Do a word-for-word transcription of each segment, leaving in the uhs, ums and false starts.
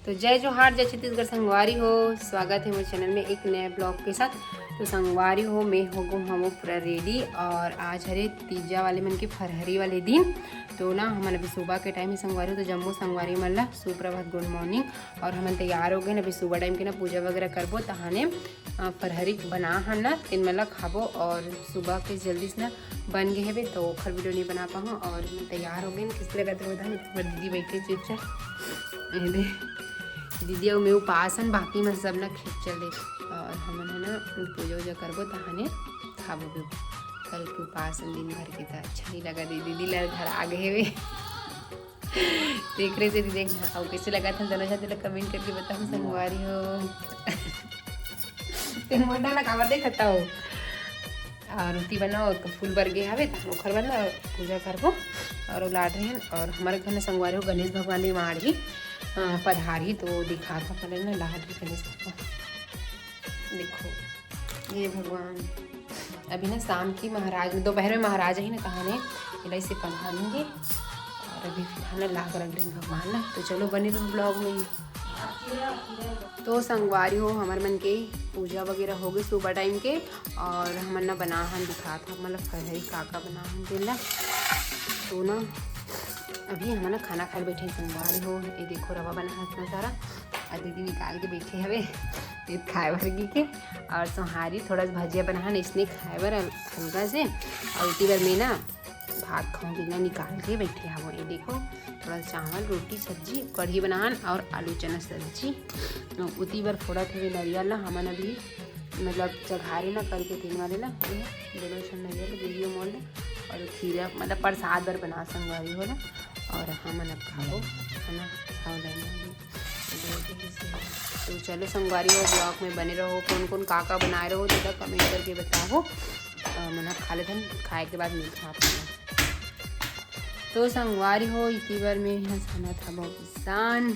तो जय जोहार, जय छत्तीसगढ़ संगवारी हो, स्वागत है मोर चैनल में एक नए ब्लॉग के साथ। तो संगवारी हो, मैं हो गो हूँ पूरा रेडी और आज हरे तीजा वाले मन के फरहरी वाले दिन। तो ना हमन अभी सुबह के टाइम ही संगवारी हो, तो जम्मो संगवारी मन ला सुप्रभात, गुड मॉर्निंग। और हमन तैयार हो गए ना, अभी सुबह टाइम के ना पूजा वगैरह करबो, तहाने अ, फरहरी बना हन ना, तेन मन ला खाबो। और सुबह के जल्दी से ना बन गए हवे, तो ओखर वीडियो नहीं बना पाऊँ। और मैं तैयार हो गई, किस तरह का तो बता, मेरे दीदी बैठे चुपचाप, ये दे, दीदी और मैं उपास हन, बाकी मन सब ना खेत चल दे। और हमन है ना पूजा वूजा करबो, तहाने खाबो पीबो। कल के उपास हन दिन भर के, तो अच्छा नहीं लगा दीदी, दीदी ला घर आ गए हवे। देख रहे थे, देख ना, अउ कैसे लगा था दोनों जन, तेला कमेंट करके बताओ संगवारी हो। ते मोटा ना काबर देखता हो। और रोटी बनाओ, एक फूल बर गे हवे, तहन ओखर बर ना पूजा करबो। और लाड रहे, और हमारे घर में संगवारी हो गणेश भगवान भी माड़ ही, अ, पधार ही, तो दिखा था पहले ना लाड रहे गणेश भगवान। देखो, ये भगवान, अभी ना शाम की महाराज, दोपहर में महाराज ही ना, तहाने इलाई से पधारेंगे। और अभी फिलहाल ना लाग रख रहे भगवान ना, तो चलो बने रहो ब्लॉग में। तो संगवारी हो, हमर मन के पूजा वगैरह हो गई सुबह टाइम के, और हमन ना बना हन दिखात हन, मतलब फरहरी का का बना हन तेन ला। तो ना अभी हमन ना खाना खाए बैठे संगवारी हो, ये देखो रवा बना है इतना सारा, और दीदी निकाल के बैठे हवे ये खाए बर की के। और सोहारी थोड़ा सा भजिया बना हन इसने खाए बर हल्का से, और उती बर मैं ना भात खाऊं बिना निकाल के बैठे हवो। ये देखो, थोड़ा चावल, रोटी, सब्जी, कढ़ी बनान और आलू चना सब्जी। उती बर फोड़त हवे नरियल ला। हमन अभी मतलब चघारे ना करके तीन वाले ला, ये दोनों झन नरियल ला, दीदी मोर ला, और खीरा मतलब प्रसाद बर बना संगवारी हो ला। और हमन अब खाबो खाना, खाओ लेना। तो चलो संगवारी हो, ब्लॉग में बने रहो। कौन कौन का का बनाए रहो, जरा कमेंट करके बताओ। अ, मन ह खा लेथन, खाए के बाद मिलथन आप मन। तो संगवारी हो, इति बर में यहाँ साना था बहुत किसान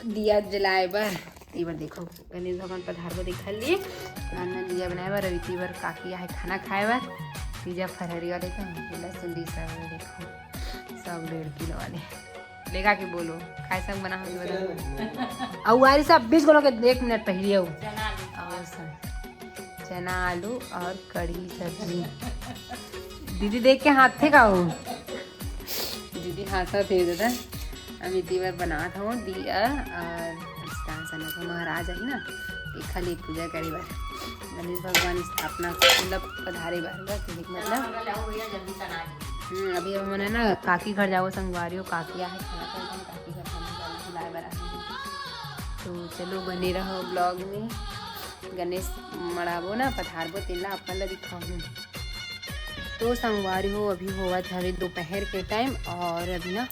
दिया जलाए बर। इति बर देखो, गणेश भगवान पधारबो देखा लिए, नान दिया बनाए बर, इति बर काकी आहे खाना खाए बर, तीजा फरहरी वाले का, बोला सुंदरी सा वाले देखो, सौ डेढ़ किलो वाले। लेगा के बोलो, काय संग बना हो बता। अउ आरी सब बीस किलो के एक मिनट पहले हो। चना आलू। और सब। चना आलू और कढ़ी सब्जी। दीदी देख के हाथ थे का हो? दीदी हाथ थे दादा। हम इति बर बनात हूँ दिया और स्थान सना तो महाराज है ना, ये खाली पूजा करे बर, गणेश भगवान स्थापना मतलब पधारे बर बस, मतलब। हम्म, अभी हम मन है ना काकी घर जाओ संगवारी हो, काकी आहे खाना खाए, हम काकी घर खाना खाए, बुलाए बर आहे। तो चलो बने रहो ब्लॉग में, गणेश मड़ाबो ना पधारबो तेला अपन ला दिखाऊँ। तो संगवारी हो अभी होवत हवे दोपहर के टाइम और अभी ना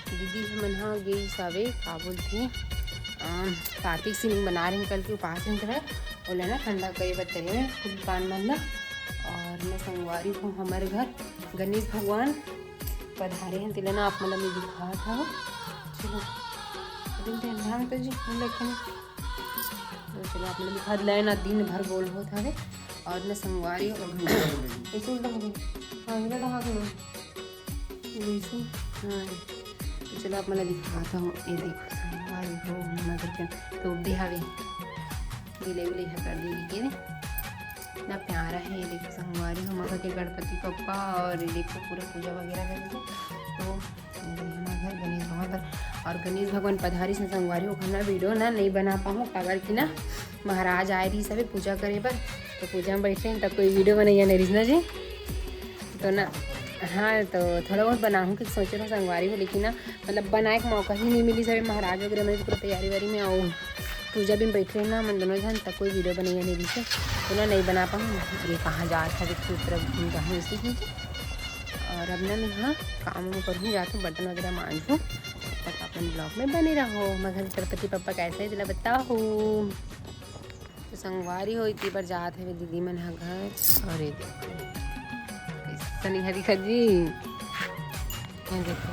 दीदी मन ह गई सावे का बोलथे, अम, कार्तिक सिलिंग बना रहे कल के उपास में रहे, ओला ना ठंडा करे बर तरे में फूल पान मन ला। और मैं संगवारी हो हमर घर गणेश भगवान पधारे हैं, तेला ना आप मन ला मैं दिखात हव। चलो, दिन ध्यान तो जी हम लोग के तो चलो, आप मन ला दिखात लाए ना, दिन भर गोल होत हवे। और मैं संगवारी हो, ऐसे उल्टा हो गई। हाँ, उल्टा ढाक लो। वैसे, हाँ। तो चलो, आप मन ला दिखात हव। ये देखो, संगवारी हो, हमर घर के तो दे हवे। गिले उले ह कर दी के ना प्यारा है। ये देखो संगवारी हो, हमर घर के गणपति बप्पा और ये देखो पूरा पूजा वगैरह कर दी। तो ये हमर घर गणेश भगवान पर, और गणेश भगवान पधारी से संगवारी हो, खाना वीडियो ना नहीं बना पाऊँ, काबर कि ना महाराज आए रही सभी पूजा करे बर, तो पूजा में बैठे हैं, तब कोई वीडियो बनैया नहीं रही ना जी। तो ना, हाँ, तो थोड़ा बहुत बनाहूँ कि सोचे रहो संगवारी हो, लेकिन ना मतलब बनाए के मौका ही नहीं मिली सभी महाराज वगैरह में पूरा तैयारी वारी में आओ। पूजा भी बैठे ना मन दोनों जन, तक कोई वीडियो बनैया नहीं दिखे, तो ना नहीं बना पाऊँ। ये कहाँ जा था, देखिए तरफ घूम रहा हूँ इसी चीज़। और अब ना मैं हाँ काम वाम करूँ, जाती हूँ बर्तन वगैरह मांजूँ, तब तक अपन ब्लॉग में बने रहो। मगर गणपति पप्पा कैसे है, तेला बताओ। तो संगवारी हो, इतनी बार जात है दीदी मन ह घर। और ये देखो, कैसा नहीं है दिखा जी। ये देखो,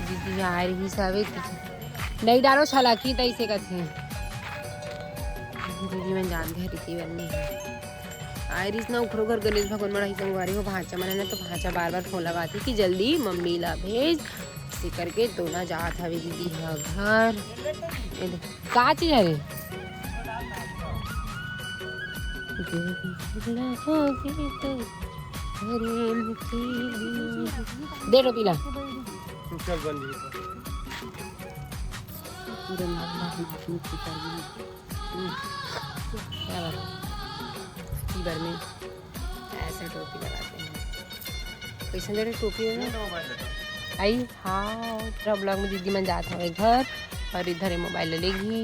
दीदी आ रही सावे। नहीं डालो छलाकी, तैसे कथे। दीदी मन जात घर इतनी बार में है। आए रहीस ना उखरो घर गणेश भगवान मड़ाही संगवारी हो, भांचा मन है ना, तो भांचा बार बार फोन लगाती कि जल्दी मम्मी ला भेज, ऐसे करके दोनों जात हवे दीदी ह घर। ए दे, का चीज हरे? दे टोपी ला। पूरे मार, मार, मार, मार, मार, मार। हम्म। क्या बात? टीबर में ऐसा टोपी लगाते हैं। कैसे मेरे टोपी है ना? आई हाँ, पूरा ब्लॉग में दीदी मन जात हवे घर और इधर ये मोबाइल ले लेगी।